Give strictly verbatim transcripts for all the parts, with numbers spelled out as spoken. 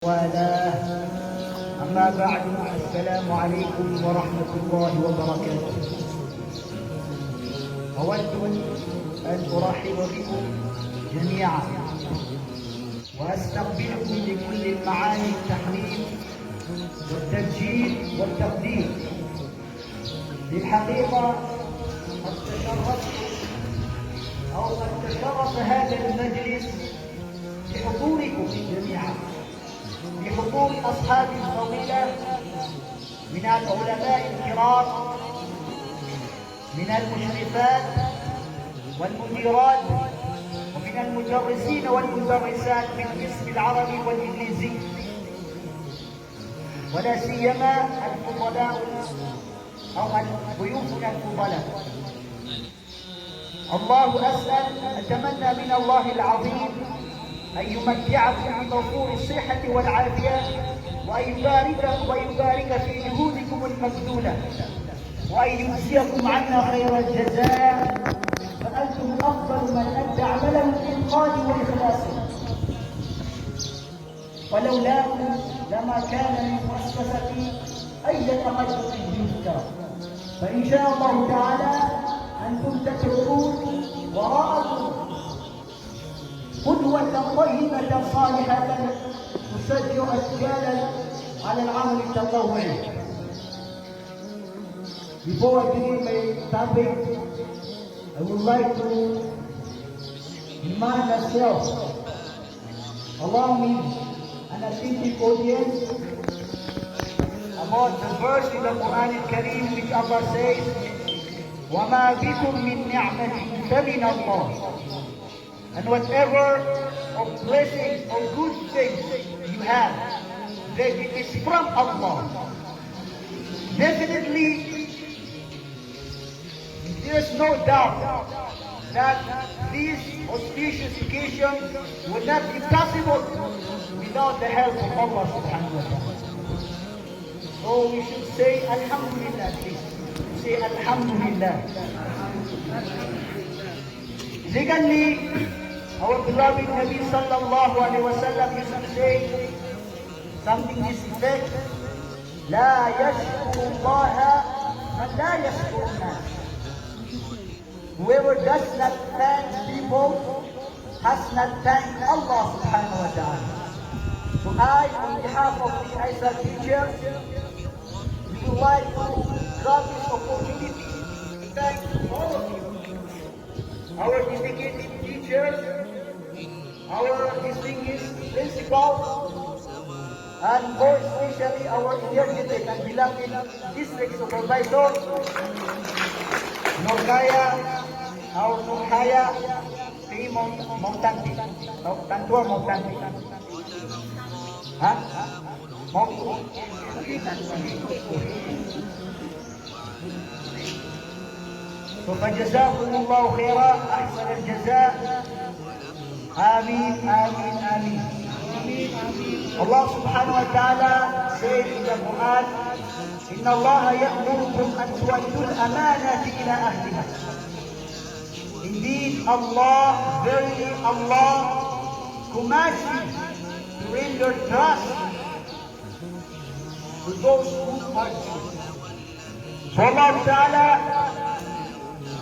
والاه. أما بعد، السلام عليكم ورحمة الله وبركاته. أود أن أرحب بكم جميعا، وأستقبلكم بكل معاني التحليل والتبجيل والتقدير. في الحقيقة، قد تشرفت أو قد تشرف هذا المجلس بحضوركم جميعا، بحضور أصحاب الفضيلة من العلماء الكرام، من المشرفات والمديرات، ومن المدرسين والمدرسات في القسم العربي والإنجليزي، ولا سيما الفضلاء أو ضيوفنا الفضلاء. الله أسأل، أتمنى من الله العظيم أن يمتعكم بطول الصحة والعافية، وأن يبارك، وأن يبارك في جهودكم المبذولة، وأن يجزيكم عنا خير الجزاء، فأنتم أفضل من أدى عمله بإتقان وإخلاص. ولولاكم لما كان للمؤسسة أي تقدم يذكر. فإن شاء الله تعالى أنتم تتركون وراءكم قدوة طيبة صالحة تشجع أجيالا على العمل التطوعي. Before I begin my topic, I would like to remind myself, allow me, an attentive audience, about the verse in the Quran al-Karim, which Allah says, وما بكم من نعمة فمن الله. And whatever of blessings or good things you have, that it is from Allah. Definitely, there is no doubt that this auspicious occasion would not be possible without the help of Allah subhanahu wa ta'ala. So we should say Alhamdulillah, please. Say Alhamdulillah. Secondly, our beloved Nabi sallallahu alaihi wasallam used to say something this effect, لا يشكر الله من لا يشكر الناس. Whoever does not thank people has not thanked Allah subhanahu wa ta'ala. So I, on behalf of the Aysar teachers, we would like to grab this opportunity to thank all of you, our dedicated teachers, our distinguished principals, and more especially our energetic and beloved district supervisor, Nurkaya, our Nurhaya, P. Mount-, Mountanti. Tantua Mountanti. Ha? Mount-, فجزاكم الله خيرا، أحسن الجزاء. آمين، آمين، آمين. Allah subhanahu wa ta'ala said in the Quran, إن الله يأمركم أن تؤدوا الأمانات إلى أهلها. Indeed, Allah, verily Allah commands you to render trust to those who are due. So Allah Ta'ala,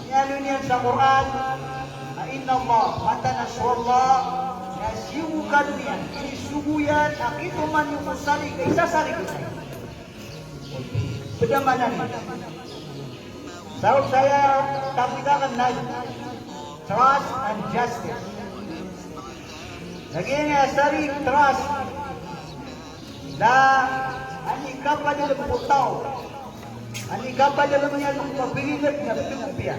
miyaaloy niyan sa Qur'an, a inna Allah, mataan a so Allah, na siyogo kano niyan, inisogo iyan a giyoto man iyo ko sarig a isasarig iyan. Pd a maana niyan. Sabap saya, tapidakan na trust and justice. Lagid iyan a sarig, trust. Na an i kapadalm ko taw, an i kapadalm iyan ko mabgay na pd ko piya.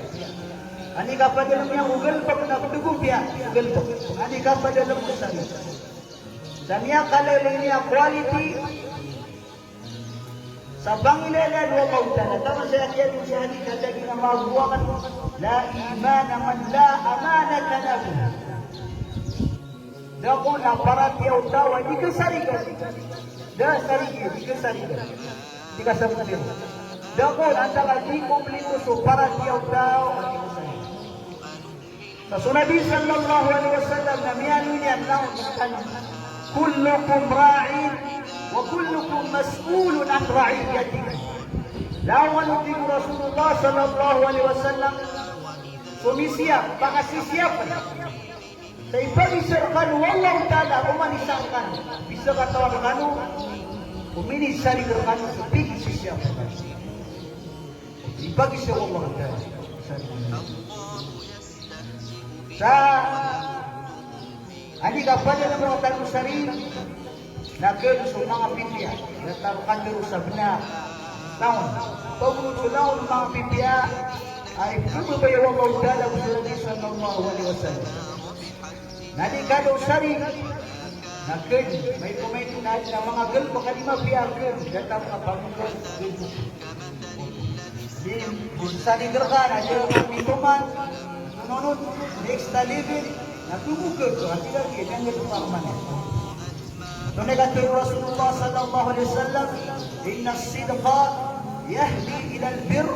An i kapadalm iyan ko galbk na pd ko piya, ko galbk. An i kapadalm ko sarig. Sa miyakalaylay niyan a quality, sa pangilala o Allahu Ta'ala. Taman sa aya kiyaaloy sa hadith, a lagid a mabowang, لا إيمان من لا أمانة له. Da kon a paratiyaya o taw a di kasarigan. Da sarigi, di kasarigan. Di kasarigan. Da kon antaa ka di komplito so paratiyaya o taw a di kasarigan. Sa so Nabi sallallahu alaihi wasallam na miyaaloy niyan na, Kullukum ra'in wa kullukum mas'ulun an ra'iyyatihi. Langon o tig o Rasulullah sallallahu alaihi wasallam, so misiyap, pakasisiyapn. Sa ipagisa rkano o Allahu Ta'ala, oman isa rkano, isa katawan rkano, o minisarig rkano so pigisisiyap rkano. Ipagisa o Allahu Ta'ala. Sa andi kapadalm rktano sa ri, na kn so manga pipiya, na tano katero sa bnar. Langon, pagono so langon o manga pipiya, a ipmbabaya o Allahu Ta'ala ko Nabi sallallahu alaihi wasallam. Na di kadaw sa ri, na kn, maito-maito na, na manga galbk a di mapiya a kn, da tano kapamogag, galbk. Di, di sa ri rka na di rka mitoman, nononot, next na level, na pmogag, a tig a di, di nggalbk a rman. Antonaa i katharo o Rasulullah sallallahu alaihi wasallam, "Inna as-sidqa yahdi ila al-birr,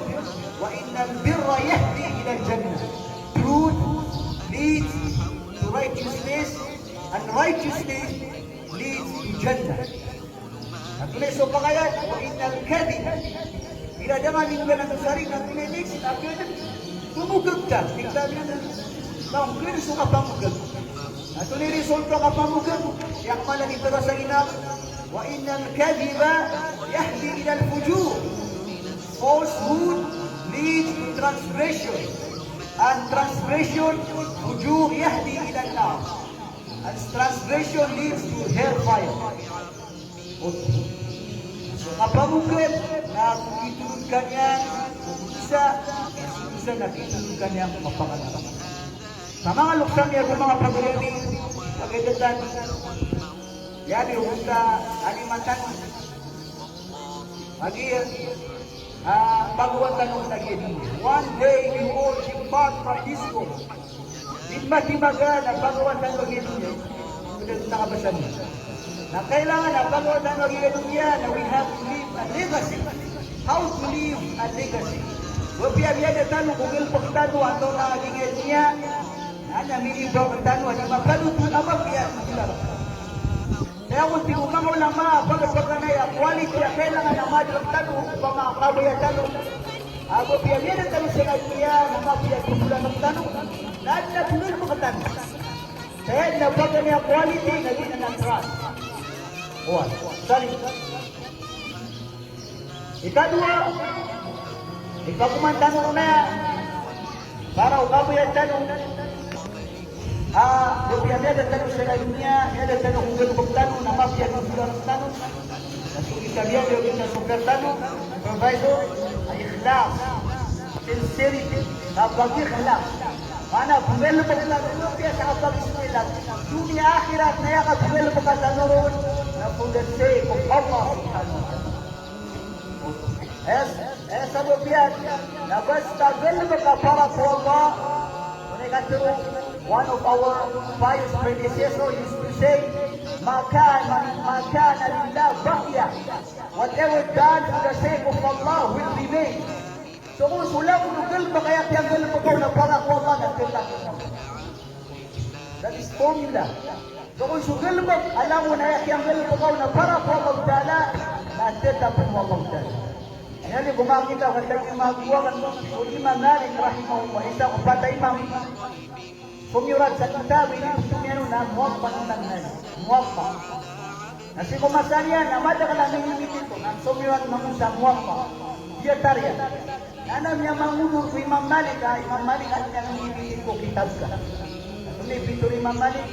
wa inna al-birra yahdi ila al-jannah." Truth leads to righteousness, and righteousness leads to Jannah. Antonaa i so pakaiza, wa inna al-kadhib. Igira da nga mingganan sa ri, antonaa i next, na kn, pmogag ta, tig tano a, na kn so kapamogag. Antonaa i result o kapamogag, aya mala i pitharo sa Nabi, wa inna al-kadhiba yahdi ila al-fujur. Falsehood leads to transgression, and transgression, fujur, yahdi ila an-nar. And transgression leads to hellfire. Okay. So kapamogag na kitoron ka niyan ko dosa, so dosa na kitoron ka niyan ko kapangarap. Sa manga loks ami ago manga pagari ami, pagari tano, aya di o ta, ani matan. Agi, ah, bagawan tano lagi. One day you all depart from this world. Di matimaga na bagawan tano lagi dunya. Uda sa kabasa niyan. Na kailangan na bagawan tano lagi dunya na we have to leave a legacy. How to leave a legacy? Apiya miyada tano ko galbk tano antonaa a giya dunya, na aya minibaw tano a di mapanothol a mapiya a Sa aya ko tig o manga ulama, pagpakanay a quality a kailangan a madalm tano, opama kabaya tano. Ago apiya miyada tano sa dunya na mapiya a totholan tano, na adn a totholan tano. Sa aya na paganay a quality na giyanan a trust. Oway, sorry. Ikadowa, ipagoman tano ron aya, para o kabaya tano, a, apiya miyada tano sa dunya, miyada tano ko galbk tano, na mapiya a totholan tano. Na so isa, miyada o isa so pr tano, supervisor, a ikhlas, sincerity, kapag-ikhlas. Maana, pnggalbk tano, mapiya sa kapag-ikhlas. Dunya, akhirat, na aya kapnggalbk tano ron, na for the sake of Allah subhanahu wa ta'ala. Yes, yes, sabap iyan na basta galbk ka para ko Allah. Antonaa i katharo, one of our pious predecessor used to say, "Ma kana, ma kana lillah baqiya." Whatever done for the sake of Allah will remain. So kon so langon o galbk a aya kiyanggalbk ka on na para ko Allah na tetap. That is formula. So kon so galbk a langon a aya kiyanggalbk ka on na para ko Allah Ta'ala, na tetap ko Allah Ta'ala. Aya di ko makita ko sa Imam Bukhari, o Imam Malik rahimahullah, isa ko pat a imam. Somiyorat sa kitab, inipito iyan on na Muwatta Imam Malik. Muwatta. Na sii ko masa niyan na madakl a mimimiti ko, na somiyorat mambo sa Muwatta. Diyatar iyan. Na aya miyamangonor ko Imam Malik, a Imam Malik, a aya mimimiti ko kitab ka. Na so mipito o Imam Malik,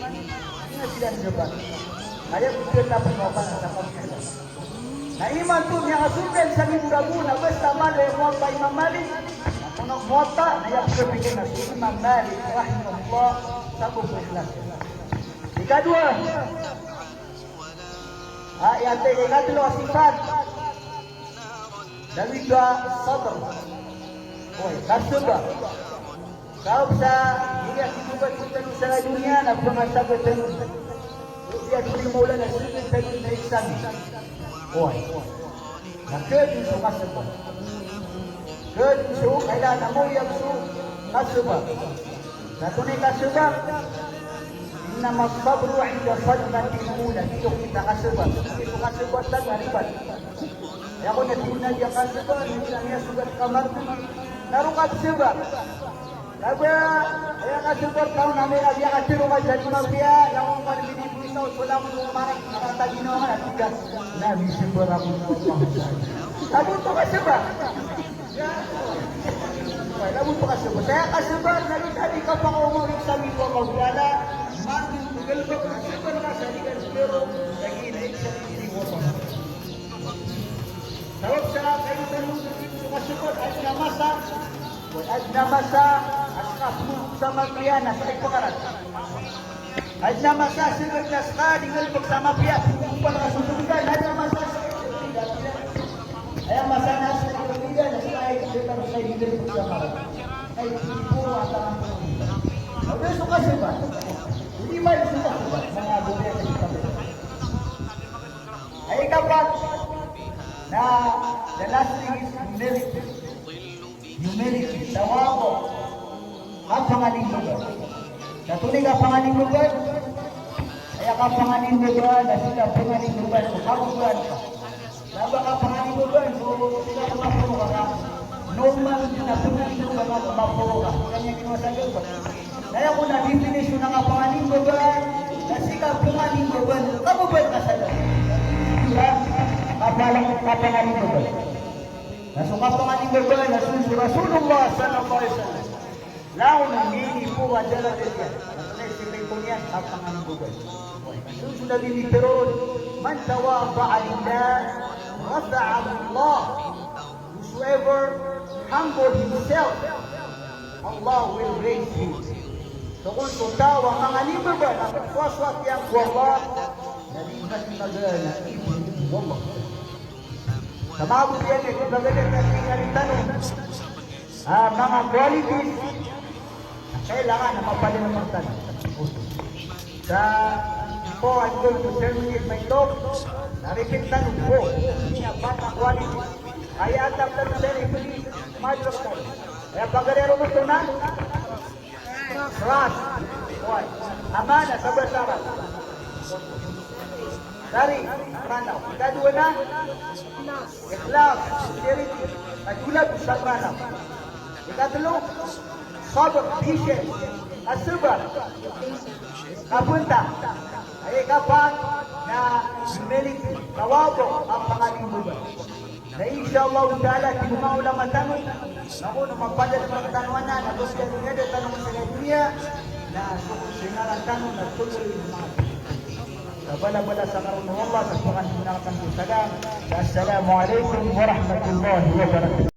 di na siran dapat. Aya ko kitab ko Muwatta na sa pagkita. Na imanto miyakasold sa mimborago na basta malo i Muwatta Imam Malik. Na kono Muwatta, na aya ko kitab na so Imam Malik rahimahullah, sabap ko ikhlas. Ikadowa, a, aya, ikatlo a sifat. Lagid a sabr. Oway, kasaba. Sabap sa, aya kitobat tano sa dunya na pangkasaba tano. Aya tig o Mawlana, sii tano na exam. Oway. Na kd so kasaba. Kd so, kailangan a maoyag so kasaba. Na antonaa i kasaba? Innama as-sabru inda as-sadmatil ula. Giyoto i kasabar. Giyoto i kasabar sa ribat. Aya kon a tig o Nabi a kasabar, aya sogat ka marto. Na roo ka sabar. Kaba aya kasabar taw na may Nabi a katharo ka sa di mapiya, aya kon a minipisaw so langon o marak, na kataginaw ka na tigas. Na misabar ako sa Allah. Abo to kasabar. Wala bo pakasabar. Sa aya kasabar na di, di kapakaoma o exam o Allah Ta'ala, margn ko galbk a sabar ka sa di ka sabar, lagid a exam o Allah. Sabap sa kagiya tano so kasabar, adn a masa, adn a masa a ska pn sa mapiya na ska ipakarat. Adn a masa a ska di ngalbk sa mapiya, pn ka so tungka, adn a masa a ska. Aya masa na ska di ngalbk sa mapiya, ay di ngalbk sa mapiya. Ay di poro a tangan ko. Odi so kasabar. Odi man so kasabar. Manga bobay a kasabar. Ay kapat na the last thing is humility. Humility, tawadu. Kapanganimbagan. Sa tonaa i kapanganimbagan? Aya kapanganimbagan, na sii ka panganimbagan, so kababaan ka. Kaba kapanganimbagan, so sii ka maporo ka. Normal na panganimbagan ka, maporo ka. Kanya ginawa sa galbk. Na aya kon a definition a kapanganimbagan, na sii ka panganimbagan, kababaan ka sa galbk. Di ba? Kapalang, kapanganimbagan. Na so kapanganimbagan na so, so Rasulullah sallallahu alaihi wasallam. Langon o minipoon a darajat iyan. Na so na isipin ko niyan, kapanganimbagan. So, so Nabi mitharo ron, "Man tawada'a lillah, rafa'ahu Allah." Whosoever humble himself, Allah will raise him. So kon so taw a manganimbagan a pagsoasoat iyan ko Allah, na di ba di magaan a ipoon o Allah. Sa mabobay a tig, manga bobay a tig, tig tano. Ah, manga qualities a kailangan a mapadalm tano. Sa, before I go to terminate my talk, na repeat tano bo. Aya pat a qualities. Aya adn a tano sa ipili, madrok tano. Aya pagari a roo oto na? Trust. Oway. Amanah, sa basa Arab. Sorry, Ranaw. Ikadowa na? Ikhlas, sincerity. Ikadowa na, basa Ranaw. Ikatlo, sabr, patience. Kasabar. Kapntang. Aya ikapat na humility, tawadu, kapanganimbagan. Na insha Allah Ta'ala, tig o manga ulama tano, na kon o mapadalm rktano anan, na kon sa aya tano sa doniya, na so ngaran tano na totol i manga. Sa balabalas a karoon o Allah, sa panganibnaa tano so salam. Assalamu alaikum warahmatullahi wabarakatuh.